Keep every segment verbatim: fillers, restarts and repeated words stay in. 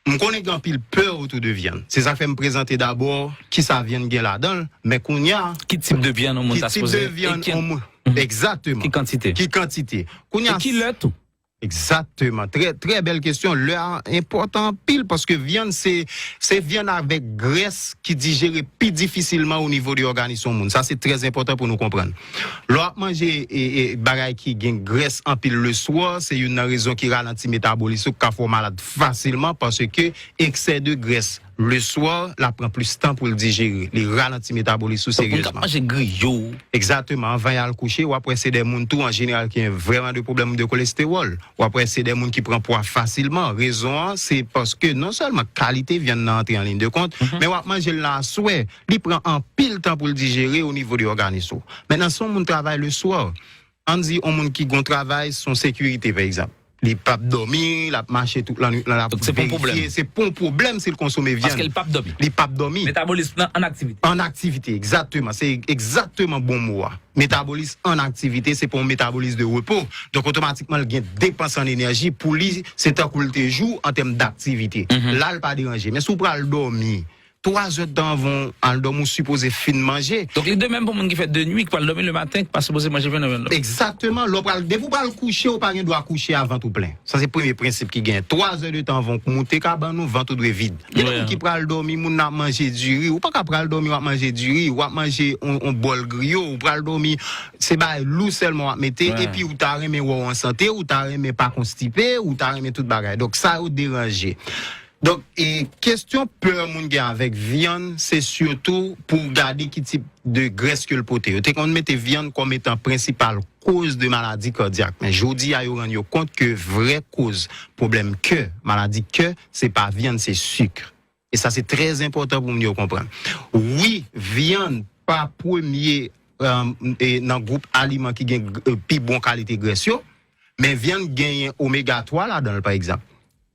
M konnen gen anpil pè otou de vyann. Se sa k fè m prezante dabò kisa vyann gen ladan l, men kounye a, Ki tip de vyann yon moun ki ta tip sipoze de vyann e ki- yon moun. Egzakteman. Ki kantite? Ki kantite. Kounye E a, ki lè tou? Egzakteman. Trè, trè bèl kesyon. Lè a enpòtan anpil paske vyann se, se vyann avèk grès ki dijere pi difisilman o nivo de òganis yon moun. Sa se trè enpòtan pou nou konprann. Lè w ap manje e, e, bagay ki gen grès anpil leswa, se youn nan rezon ki ralanti metabolis ou, ki ka fè w malad fasilman paske eksè de grès leswa, l ap pran plis tan pou l dijere. Li ralanti metabolis ou Donk, moun k ap seryezman. Manje griyo. Egzakteman. Anvan y al kouche, w ap wè se de moun tou an jeneral ki gen vrèman de pwoblèm de kolestewòl. W ap wè se de moun ki pran pwa fasilman. Rezon an, se paske non sèlman kalite vyann nan antre an liy de kont, men w ap manje l nan aswè. Li pran anpil tan pou l dijere o nivo de òganis ou. Mentnan, si yon moun travay leswa, ann di yon moun ki gon travay, se yon sekirite, pa egzanp. Li p ap dòmi, l ap mache tout lannwit lan, l ap Donk, se pa yon pwoblèm. verifye. Se pa yon pwoblèm si l konsome vyann. Paske l p ap dòmi. Li p ap dòmi. Metabolis nan an aktivite. An aktivite, egzakteman. Se egzakteman bon mo a. Metabolis an aktivite, se pa yon metabolis de repo. Donk, otomatikman, l gen depans an enèji. Pou li, se tankou l te jou an tèm daktivite. La, l pa deranje. Men si w pral dòmi, twa zè tan anvan w al dòmi, ou sipoze fin manje. Donk, li de menm pou moun ki fè de nwi, ki pral dòmi le maten, ki pa sipoze manje vyann nan vyann. Egzakteman. Lè w pral, depi w pral kouche, ou pa gen dwa kouche avan tou plen. Sa se premye prensip ki genyen. Twa zè de tan anvan w moute kabann ou, vant ou dwe vid. Gen Wi. Moun ki pral dòmi, moun nan ap manje diri. Ou pa ka pral dòmi, w ap manje diri, w ap manje on, on bòl griyo, ou pral dòmi, se bagay lou sèlman w ap mete, Wi. Epi ou ta renmen wè w an sante, ou ta renmen pa konstipe, ou ta renmen tout bagay. Donk, sa yo deranje. Donk, e, kesyon pè moun gen avèk vyann, se sitou pou w gade ki tip de grès ke l pote. Yo te konn mete vyann kòm etan prensipal koz de maladi kadyak. Men jodi a, yo rann yo kont ke vrè koz pwoblèm kè, maladi kè, se pa vyann, se sik. E sa, se trè enpòtan pou moun yo konprann. Wi, vyann pa premye, e, nan gwoup aliman ki gen, e, pi bon kalite grès yo, men vyann genyen omega twa ladan l, pa egzanp.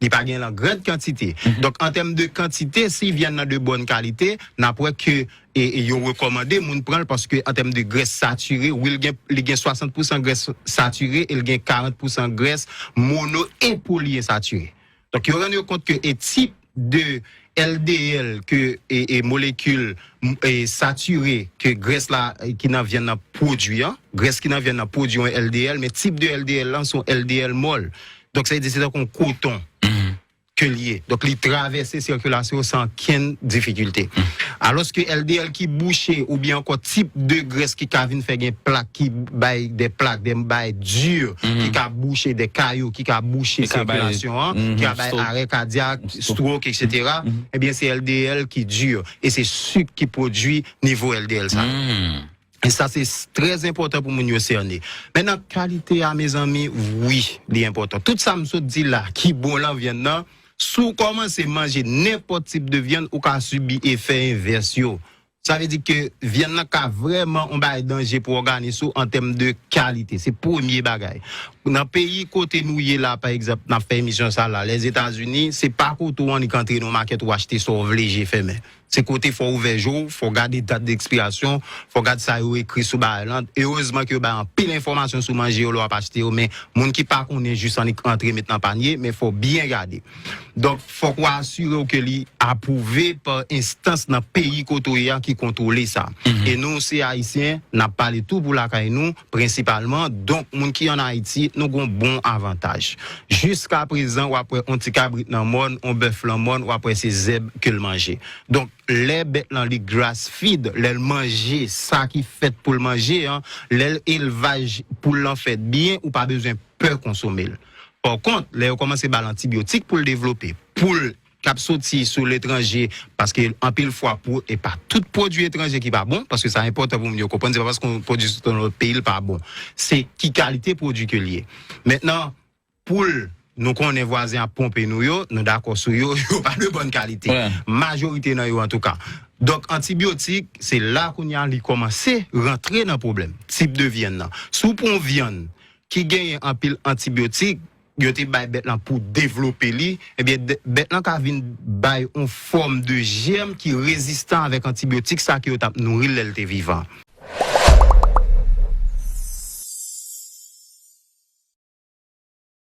Li pa gen l an gran kantite. Donk, an tèm de kantite, si vyann nan de bòn kalite, n ap wè ke, e, e, yo rekòmande moun pran l paske an tèm de grès satire, wi, li gen, li gen swasant pousan grès satire e li gen karant pousan grès mono e poliensatire. Donk, yo rann yo kont ke e tip de L D L ke, e, e molekil, m, e, satire ke grès la, e, ki nan vyann nan pwodui an, grès ki nan vyann nan pwodui yon L D L, men tip de L D L lan se yon L D L mòl. Donk, sa vle di se tankou yon koton ke l ye. Donk, li travèse sikilasyon san okenn difikilte. Alòske L D L ki bouche oubyen ankò tip de grès ki ka vin fè gen plak ki bay de plak, de bay di, ki ka bouche de kayo, ki ka bouche Ki ka bay, sikilasyon an, mhm, ki ka bay stroke. Arè kadyak, stroke, etsetera, ebyen, se L D L ki di. E se sik ki pwodui nivo L D L sa. E sa, se s- trè enpòtan pou moun yo sène. Mentnan, kalite a, mezanmi, wi, li enpòtan. Tout sa m sot di la, ki bon lan vyann nan, si w kòmanse manje nenpòt tip de vyann, ou ka sibi efè envès yo. Sa vle di ke vyann nan ka vrèman yon bagay danje pou òganis ou an tèm de kalite. Se premye bagay. Nan peyi kote nou ye la, pa egzanp, n ap fè emisyon sa la, Lèzetazini, se pa kote w annik antre nan makèt ou achte sa w vle je fèmen. Se kote fò w ouvè je w, fò w gade dat dekspirasyon, fò w gade sa yo ekri sou bagay lan. Erezman ke yo bay anpil enfòmasyon sou manje yo lè w ap achte yo, men moun ki pa konnen jis annik antre met nan panye, men fò w byen gade. Donk, fòk w asire w ke li apwouve pa enstans nan peyi kote w ye a ki kontwole sa. E nou, se Ayisyen, n ap pale tou pou lakay nou, prensipalman. Donk, moun ki ann Ayiti, nou gon bon avantaj. Jiska prezan, w ap wè on ti kabrit nan mòn, on bèf nan mòn, w ap wè se zèb ke l manje. Donk, lè bèt lan li grass feed, lè l manje sa ki fèt pou l manje an, lè l elvaj poul lan fèt byen, ou pa bezwen pè konsome l. Pa kont, lè yo kòmanse ba l antibyotik pou l devlope, poul k ap soti sou letranje, paske anpil fwa pou, e pa tout pwodui etranje ki pa bon, paske sa enpòtan pou moun yo konprann, se pa paske yon pwodui soti nan lòt peyi l pa bon. Se ki kalite pwodui ke l ye. Mentnan, poul nou konnen vwazen ap ponpe nou yo, nou dakò sou yo, yo pa de bòn kalite. Majorite nan yo, antouka. Donk, antibyotik, se la kounye a li kòmanse rantre nan pwoblèm. Tip de vyann nan. Si w pran yon vyann ki genyen anpil antibyotik, yo te bay bèt lan pou devlope li, ebyen, de- bèt lan ka vin bay yon fòm de jèm ki rezistan avèk antibyotik sa ke yo t ap nouri l lè l te vivan.